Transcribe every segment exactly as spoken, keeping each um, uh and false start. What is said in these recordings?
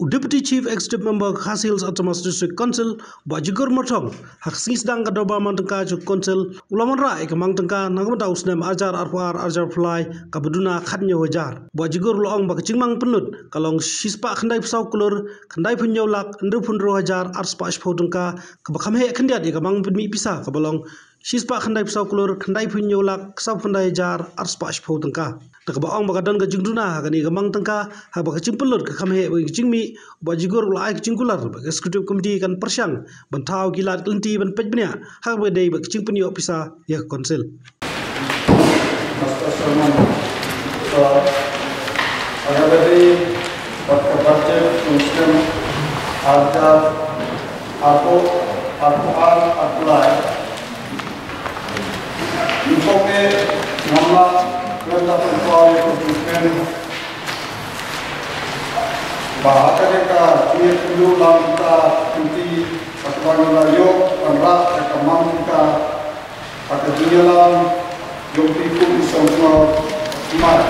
U Deputy Chief Executive Member ka Khasi Hills Autonomous District Council, Bah Jigor Myrthong, ha ka sngi sdang ka dorbar mang tyngka jong ka Council, u la wanrah ïa ka mang tyngka na ka bynta u snem ar hajar arphew ar, ar hajar arphew lai, kaba duna khathynñiew hajar. Bah Jigor u la ong ba ka jingmang pynlut ka long shispah khyndaiphew saw klur khyndaiphew hynñiew lak hynriewphew hynriew hajar arspah shiphew tyngka, kaba kham heh khyndiat ïa ka mang pynmih pisa kaba long shispah khyndaiphew saw klur khyndaiphew hynñiew lak sawphew khyndai hajar arspah shiphew tyngka. Da kaba ong ba ka don ka jingduna ha kane ka mang tyngka, ha kaba ka jingpynlut ka kham heh bad ka jingmih, Bah Jigor u la ai ka jingkular ba ka Executive Committee kan pyrshang ban thaw ki lad ki lynti ban peit bniah ha kaba dei bad ka jingpynïoh pisa ïa ka Council. Master Sermon. So, ha kaba dei bad ka budget jong u snem ar hajar arphew, arphew ar, arphew lai. Ngi pynpaw, namar lada pynpaw ïa ka jingkmen ba ha kane ka jingïakynduh lang ka kynti, ba ka ban la ïoh ban rah ïa ka mang tyngka ha ka jingïalam jong phi kum ki sngewsynei. Bad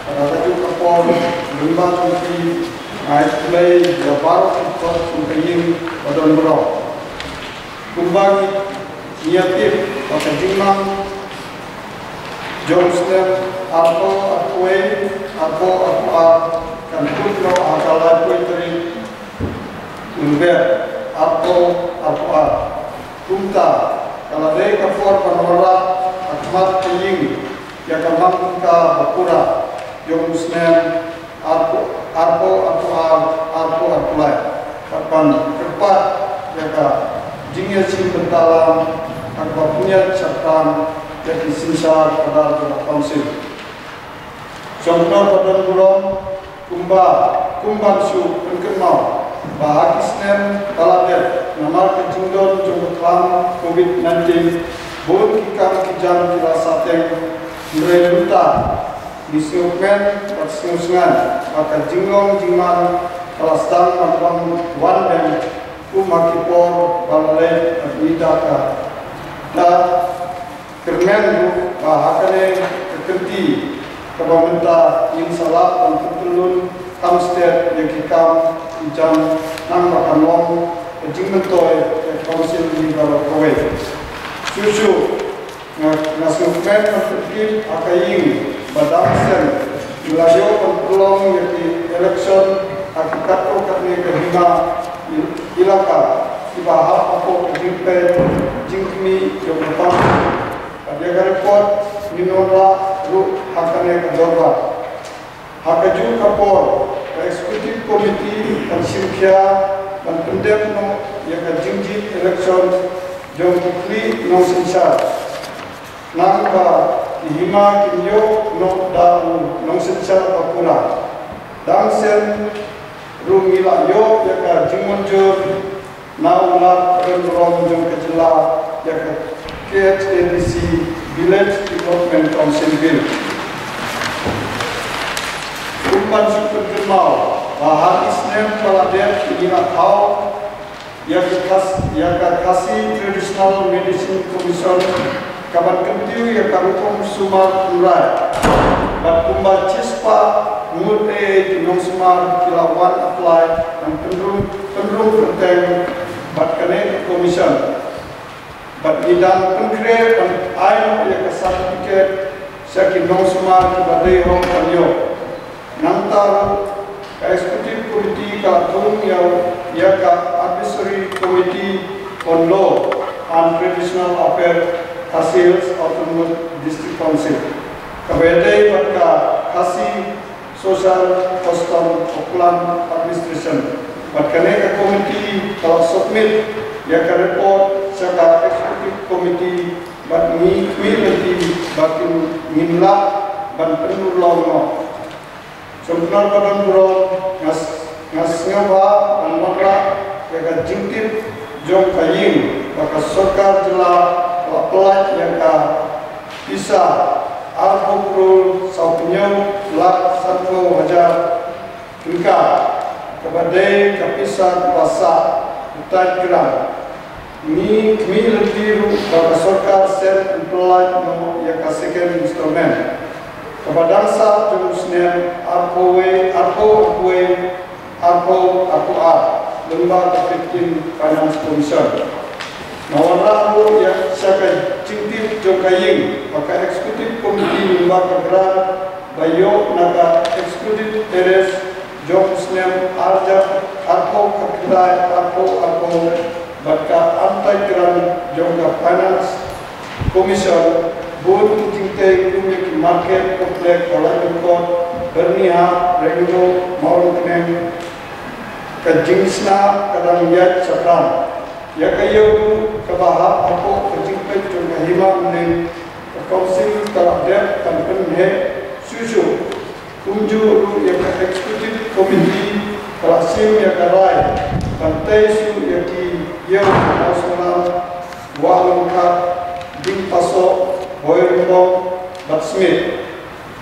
ha kajuh ka por, lyngba jong phi, nga ai khublei ïa baroh ki khot jong ka ïing ba don burom. Kumba ngi ïa tip ba ka jingmang jong u snem arphew arphew wei, arphew arphew ar kan kut noh ha ka laiphew tarik u Naiwieng arphew arphew ar. Kumta ka la dei ka por ban wanrah ha khmat ka ïing ïa ka mang tyngka ba pura jong u snem arphew, arphew, arphew ar, arphew arphew lai. Bad ban kyrpad ïa ka jingïashim bynta lang ha kaba pynïaid shaphrang ïa ki synshar khadar jong ka Council. Shongknor ba don burom, kumba, kumban shu pynkynmaw ba ha ki snem ba la dep, namar ka jingdon jong ka khlam covid nineteen, bun ki kam ki jam ki la sahteng, hynrei mynta ngi sngewkmen bad sngewsngew ba ka jinglong jingman ka la sdang ban wan, wan deng kum ha ki por ba la leit bad ngi da ka, da kyrmen ruh ba ha kane ka kynti kaba mynta ngin sa lah ban pyntyllun kham stet ïa ki kam ki jam, nang ba kan long ka jingmyntoi ïa ka Council jong ngi baroh kawei. Shuh shuh nga, nga sngewkmen ban pynkit ha ka ïing ba dang shen ngi la ïoh ban pynlong ïa ki election ha ki katto katne ka hima el-, elaka kiba hap hapoh ka jingpeit jingkhmih jong ka Council. Bad ïa ka report ngin wanrah ruh ha kane ka dorbar. Ha kajuh ka por, ka Executive Committee kan shim khia ban pyndep noh ïa ka jingjied election jong ki khlieh nongsynshar, nang ba ki hima kin ïoh noh da u nongsynshar ba pura. Dang shen ruh ngi la ïoh ïa ka jingmynjur na u Lat Rim Burom jong ka jylla ïa ka K H A D C Village Development Council Bill. Kumban shu pynkynmaw ba ha ki snem ba la dep ngi la thaw ïa ka Khas-, ïa ka Khasi Traditional Medicine Commission, kaban kyntiew ïa ka rukom sumar tynrai. Bad kumba shispah ngut eh ki nongsumar ki la wan apply ban pynrung, pynrung kyrteng bad kane ka commission. Bad ngi dang pynkhreh ban ai noh ïa ka certificate sha ki nongsumar kiba dei hok ban ïoh. Nangta ruh ka Executive Committee ka la thung ïa, ïa ka Advisory Committee on Law and Traditional Affairs, Khasi Hills Autonomous District Council, kaba ïadei bad ka Khasi Social Custom of Clan Administration. Bad kane ka committee ka la submit ïa ka report sha ka Executive Committee bad ngi khmih lynti ba kin, ngin lah ban pynurlong noh. Shongknor ba don burom, nga s-, nga sngewbha ban wanrah ïa ka jingtip jong ka ïing ba ka sorkar jylla ka la pyllait ïa ka pisa arphew klur sawphew hynñiew lak sanphew hajar tyngka, kaba dei ka pisa kaba sah, u tied grant. Ngi khmih lynti ruh ba ka sorkar shen yn pyllait noh ïa ka second installment, kaba dang sah jong u snem arphew wei, arphew arphew wei, arphew arphew ar, lyngba ka fifteen Finance Commission. Nga wanrah ruh ïa sha ka jingtip jong ka ïing ba ka Executive Committee lyngba ka grant ba ïoh na ka Exclusive Terrace jong u snem arhajar arphew khatkhyndai arphew arphew bad ka Untied Grant jong ka Finance Commission, bun ki jingtei kum ïa ki market, complex, ba la lyngkot, Byrnihat, Renglo, Mawryngkneng, ka jingshna ka dang ïaid shaphrang. Ïa ka ïew kaba hap hapoh ka jingpeit jong ka Hima Mylliem, ka Council ka la dep ban pynheh shuh shuh. Kumjuh ruh ïa ka Executive Committee ka la shim ïa ka rai ban tei shuh ïa ki ïew Mawsynram, Wahlyngkhat, Diengpasoh, Boirymbong bad Smit.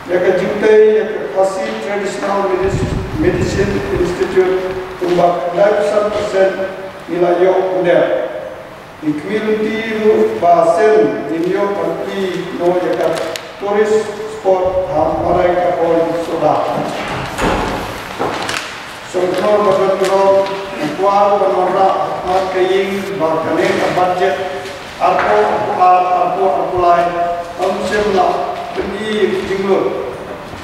Ïa ka jingtei ïa ka Khasi Traditional Medici- Medicine Institute kumba khyndai phew san percent ngi la ïoh pyndep. Ngi khmih lynti ruh ba shen ngin ïoh ban plie noh ïa ka tourist spot ha Marai ka Point Sohra. Sngewbha ba don burom, nga kwah ban wanrah ha khmat ka ïing ba kane ka budget arphew arphew ar, arphew arphew lai, ym shym la pyni ïa ka jinglut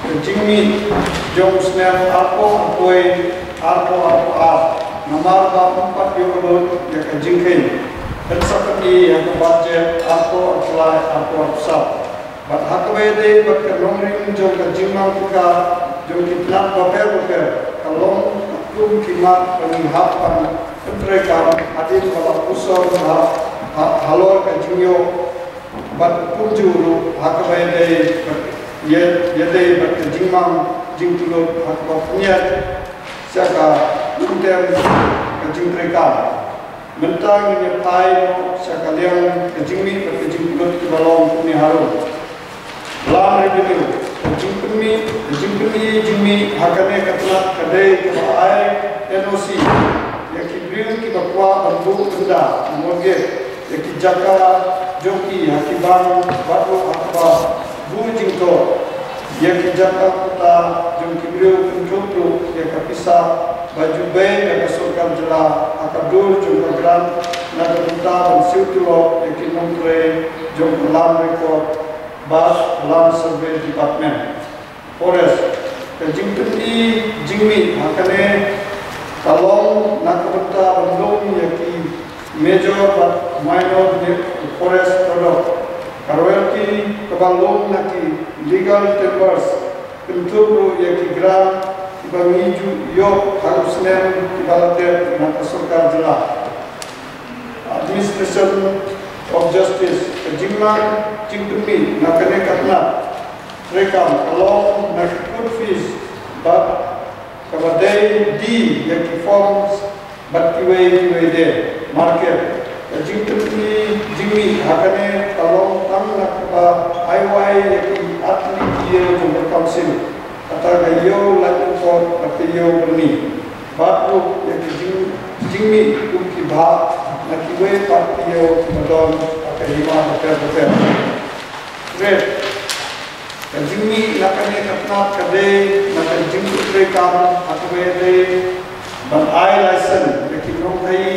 ka jingmih jong u snem arphew arphew wei, arphew arphew ar, namar ba ym pat ïoh lut ïa ka jingkheiñ. Pynshai pyni ïa ka budget arphew arphew lai, arphew arphew saw. Bad ha kaba ïadei bad ka nongrim jong ka jingmang tyngka jong ki tnat bapher bapher, ka long katkum ki mat ba ngi hap ban pyntreikam hadien ba la puson ha, ha, halor ka jingïoh, bad kumjuh ruh ha kaba ïadei bad, ïa, ïadei bad ka jingmang jingtynjuh ha kaba pynïaid sha ka pyntem ka jingtreikam. Mynta ngin ïa phai noh sha ka liang ka jingmih bad ka jingpynlut kiba long kumne harum. Land revenue, ka jingpynmih, ka jingpynmih jingmih ha kane ka tnat ka dei kaba ai N O C ïa ki briew kiba kwah ban buh bynda, mortgage, ïa ki jaka jong ki ha ki bank bad ruh ha kaba buh jingthoh ïa ki jaka puta jong ki briew, kynthup ruh ïa ka pisa ba ju bei da ka sorkar jylla ha ka dur jong ka grant na ka bynta ban siew tulop ïa ki nongtrei jong ka Land Record bad Land Survey Department. Forest, ka jingpynmih jingmih ha kane ka long na ka bynta ban lum ïa ki major bad minor forest product, ka royalty kaba lum na ki legal timbers, kynthup ruh ïa ki grant kiba ngi ju ïoh ha u snem kiba la dep na ka sorkar jylla. Administration of justice, ka jingmang jingpynmih na kane ka tnat treikam ka long na ki court fees bad kaba dei die ïa ki forms bad kiwei kiwei de. Market, ka jingpynmih jingmih ha kane ka long tang na kaba ai wai ïa ki artylli ki ïew jong ka council, kata ka ïew Laitumkhrah bad ka ïew Byrni, bad ruh ïa ki jing, jingmih kum ki bhah na kiwei pat ki ïew kiba don ha ka hima bapher bapher. Trade, ka jingmih na kane ka tnat ka dei na ka jingtreikam ha kaba ïadei ban ai license ïa ki nongkhaïi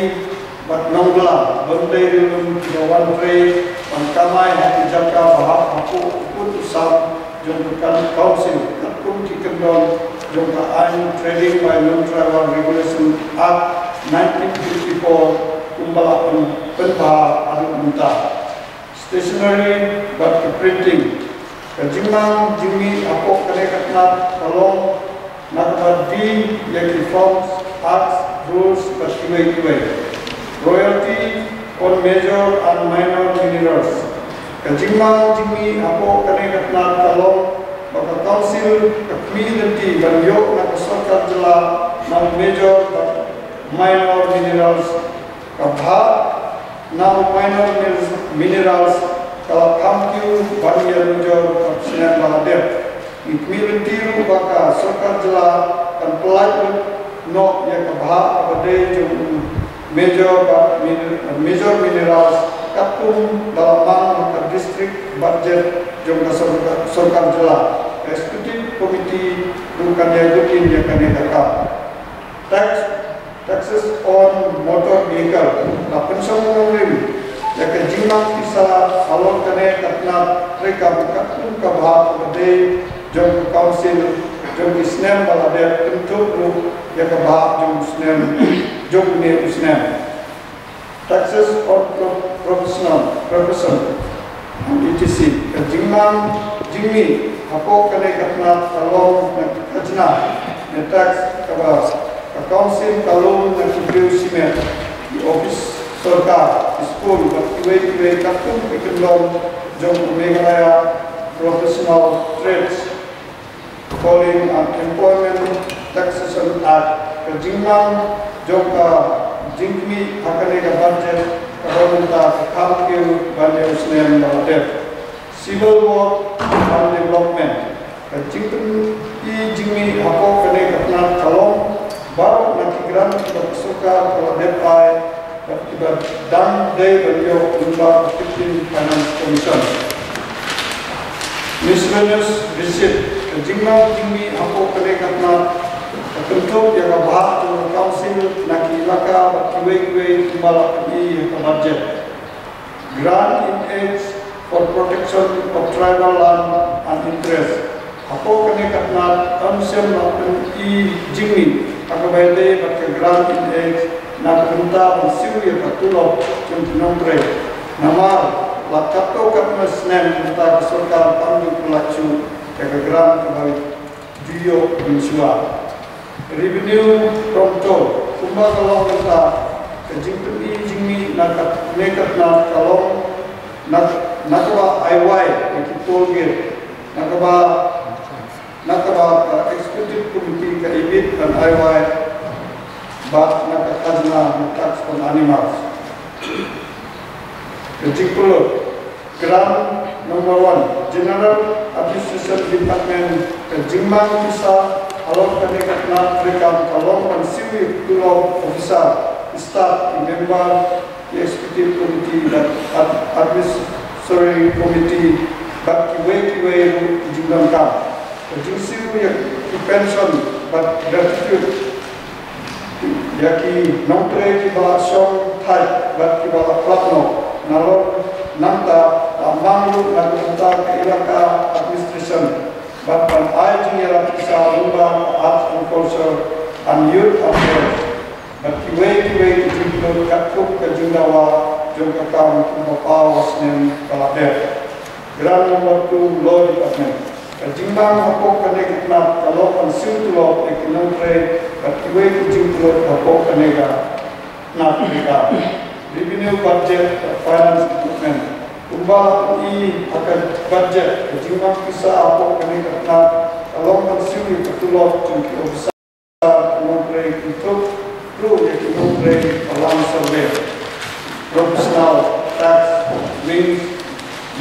bad nongbylla ban dei riewlum kiba wan trei ban kamai ha ki jaka ba hap hapoh u kut u sam jong ka council katkum ki kyndon jong ka aiñ Trading by Non-Tribal Regulation Act nineteen fifty-four kumba la pyn, pynbha haduh mynta. Stationery bad ka printing, ka jingmang jingmih hapoh kane ka tnat ka long na kaba die ïa ki forms, acts, rules bad kiwei kiwei. Royalty on major and minor minerals, ka jingmang jingmih hapoh kane ka tnat ka long ba ka council ka khmih lynti ban ïoh na ka sorkar jylla na u major bad minor minerals. Ka bhah na u minor minerals ka la kham kiew ban ïanujor ha u snem ba la dep. Ngi khmih lynti ruh ba ka sorkar jylla kan pyllait lut noh ïa ka bhah kaba dei jong u major bad min, major minerals katkum ba la mang ha ka district budget jong ka sorkar, sorkar jylla. Ka executive committee ruh kan ïa gutin ïa kane ka kam. Tax, taxes on motor vehicle. La pynshong nongrim ïa ka jingmang pisa halor kane ka tnat treikam katkum ka bha kaba dei jong ka council jong ki snem ba la dep, kynthup ruh ïa ka bha jong u snem, jong une u snem. Taxes on pro-, professional, profession, and et cetera. Ka jingmang jingmih hapoh kane ka tnat ka long na ka khajna ne tax kaba ka council ka lum na ki briew shimet, ki ophis sorkar, ki skul bad kiwei kiwei katkum ki kyndon jong ka Meghalaya Professional Trades Calling and Employment Taxation Act. Ka jingmang jong ka jingkhmih ha kane ka budget ka don mynta ka kham kiew ban ïa u snem ba la dep. Civil Work and Development. Ka jingpyni jingmih hapoh kane ka tnat ka long baroh na ki grant kiba ka sorkar ka la dep ai bad kiba dang dei ban ïoh lyngba ka fifteen Finance Commission. Miscellaneous receipt. Ka jingmang jingmih hapoh kane ka tnat ka kynthup ïa ka bhah jong ka council na ki elaka bad kiwei kiwei kumba la pyni ha ka budget. Grant in aid for protection of tribal land and interest. Hapoh kane ka tnat ym shym la pyni jingmih ha kaba ïadei bad ka grant in aid na ka bynta ban siew ïa ka tulop jong ki nongtrei. Namar la katto katne snem mynta ka sorkar kam ju pynlait shuh ïa ka grant kaba ju ïoh mynshuwa. Revenue from toll. Kumba ka long mynta, ka jingpyni jingmih na kane ka tnat ka long na, na kaba ai wai ïa ki toll gate, na kaba, na kaba ka executive committee ka ibit ban ai wai bad na ka khajna na tax on animals. Ka jingpynlut. Grant number one, General Administration Department. Ka jingmang pisa halor kane ka tnat treikam ka long ban siew ïa ki tulop officer, staff, ki member ki executive committee bad ad-, advisory committee bad kiwei kiwei ruh ki jingdonkam. Ka jingsiew ïa ki pension bad gratitude ïa ki nongtrei kiba la shong thait bad kiba la khlad noh. Nalor nangta la mang ruh na ka bynta ka elaka administration bad ban ai jingïarap pisa lyngba ka Arts and Culture and Youth Affairs bad kiwei kiwei ki jingpynlut katkum ka jingdawa jong ka kam kumba paw ha snem ba la dep. Grant number two, Law Department. Ka jingmang hapoh kane ka tnat ka long ban siew tulop ïa ki nongtrei bad kiwei ki jingpynlut hapoh kane ka tnat treikam. Revenue budget bad Finance Department. Kumba la pyni ha ka budget, ka jingmang pisa hapoh kane ka tnat ka long ban siew ïa ka tulop jong ki officer, nongtrei, kynthup ruh ïa ki nongtrei ba lam survey, professional, tax, mines,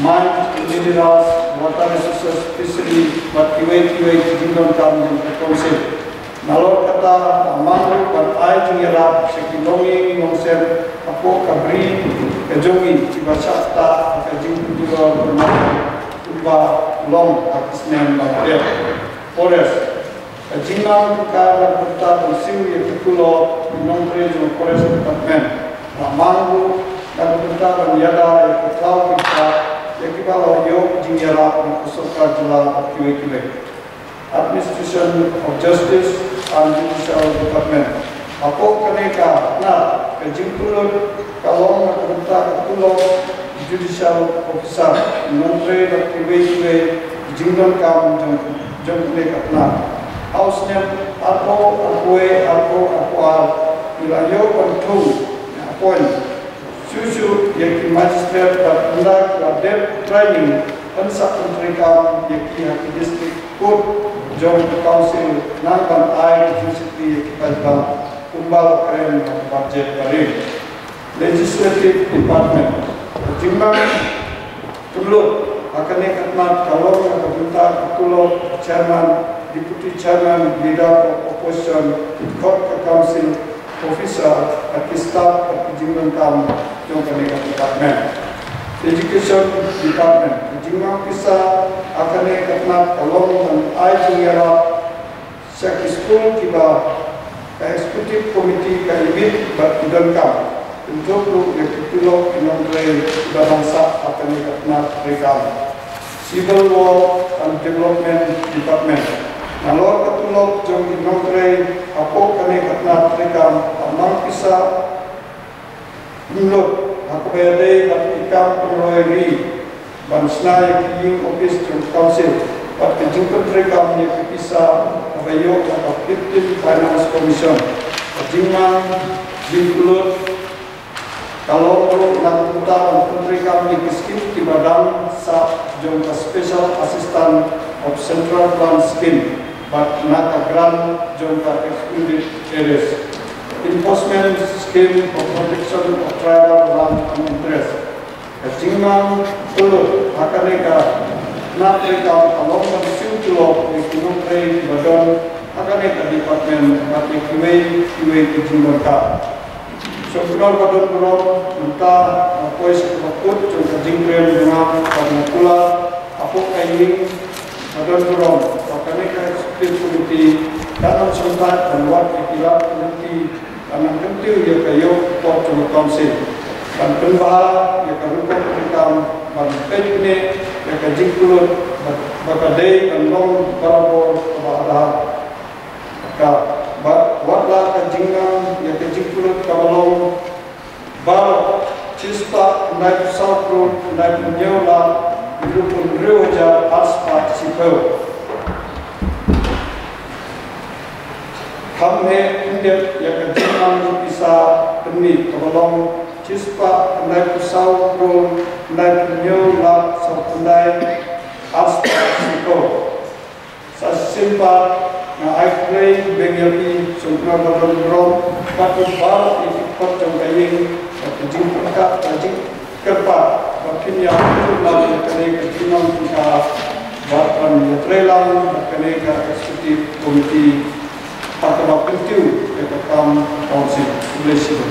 mines, minerals, water resources, fishery bad kiwei kiwei ki jingdonkam jong ka council. Nalor kata la mang ruh ban ai jingïarap sha ki longïing longsem hapoh ka bri ka jong ngi kiba shah ktah ha ka jingpynjulor kumba long ha ki snem ba la dep. Forest. Ka jingmang ka la ka bynta ban siew ïa ka tulop ki nongtrei jong ka Forest Department. La mang ruh ka la ka bynta ban ïada ïa ka thaw ki bha ïa kiba la ïoh jingïarap na ka sorkar jylla bad kiwei kiwei. Administration of Justice and Judicial Department. Hapoh kane ka tnat ka jingpynlut ka long na ka bynta ka tulop judicial officer, nongtrei bad kiwei kiwei ki jingdonkam jong, jong kane ka tnat. Ha u snem arphew arphew wei, arphew arphew ar, ngi la ïoh ban thung, appoint shuh shuh ïa ki magistrate bad ynda ki la dep training, yn sa pyntreikam ïa ki ha ki district court jong ka council, nang ban ai ki jingshakri ïa ki paidbah kumba la kren ha ka budget barim. Legislative Department. Ka jingmang pynlut ha kane ka tnat ka long na ka bynta ka tulop chairman, deputy chairman, leader of opposition, khot ka council officer bad ki staff bad ki jingdonkam jong kane ka department. Education Department. Ka jingmang pisa ha kane ka tnat ka long ban ai jingïarap sha ki skul kiba Ka Executive Committee ka ibit bad ki donkam, kynthup ruh ïa ki tulop ki nongtrei kiba dang sah ha kane ka tnat treikam. Civil Law and Development Department. Nalor ka tulop jong ki nongtrei hapoh kane ka tnat treikam, ka mang pisa pynlut ha kaba ïadei bad ki kam pynroi ri ban shna ïa ki ïing ophis jong ka Council bad ka jingpyntreikam ïa ka pisa kaba ïoh na ka fifteen Finance Commission. Ka jingmang jingpynlut ka long ruh na ka bynta ban pyntreikam ïa ki skim kiba dang sah jong ka Special Assistance of Central Fund Scheme bad na ka grant jong ka Excluded Areas Enforcement Scheme for Protection of Tribal Land and Interest. Ka jingmang pynlut ha kane ka tnat treikam ka long ban siew tulop ïa ki nongtrei kiba don ha kane ka department bad ïa kiwei kiwei ki jingdonkam. Sngewbha ban don burom mynta nga poi sha kaba kut jong ka jingkren jong nga bad nga kular hapoh ka ïing ba don burom ba kane ka Executive Committee ka nang shongthait ban wad ïa ki lad ki lynti, ka nang kyntiew ïa ka ïoh ka kot jong ka Council, ban pynbha ïa ka rukom treikam, ban peit bniah ïa ka jingpynlut ba, ba ka dei ban long barabor kaba arhah. Ka, ba, wat la ka jingnang ïa ka jingpynlut kaba long baroh shispah khyndai phew saw klur khyndai phew hynñiew lak hynriewphew hynriew hajar arspah shiphew. Kham heh khyndiat ïa ka jingnang pisa pynmih kaba long shispah khyndai phew saw klur khyndai phew hynñiew lak saw khyndai arspah shiphew. Sa shisien pat nga ai khublei biang ïa phi, sngewbha ban don burom, bad ïa baroh ïa ki dkhot jong ka ïing, bad ka jingpyrkhat, ka jingkyrpad ba phin ïa pynlong ïa kane ka jingnang tyngka bad ban ïatreilang bad kane ka Executive Committee ha kaba kyntiew ïa ka kam ka Council. Khublei shibun.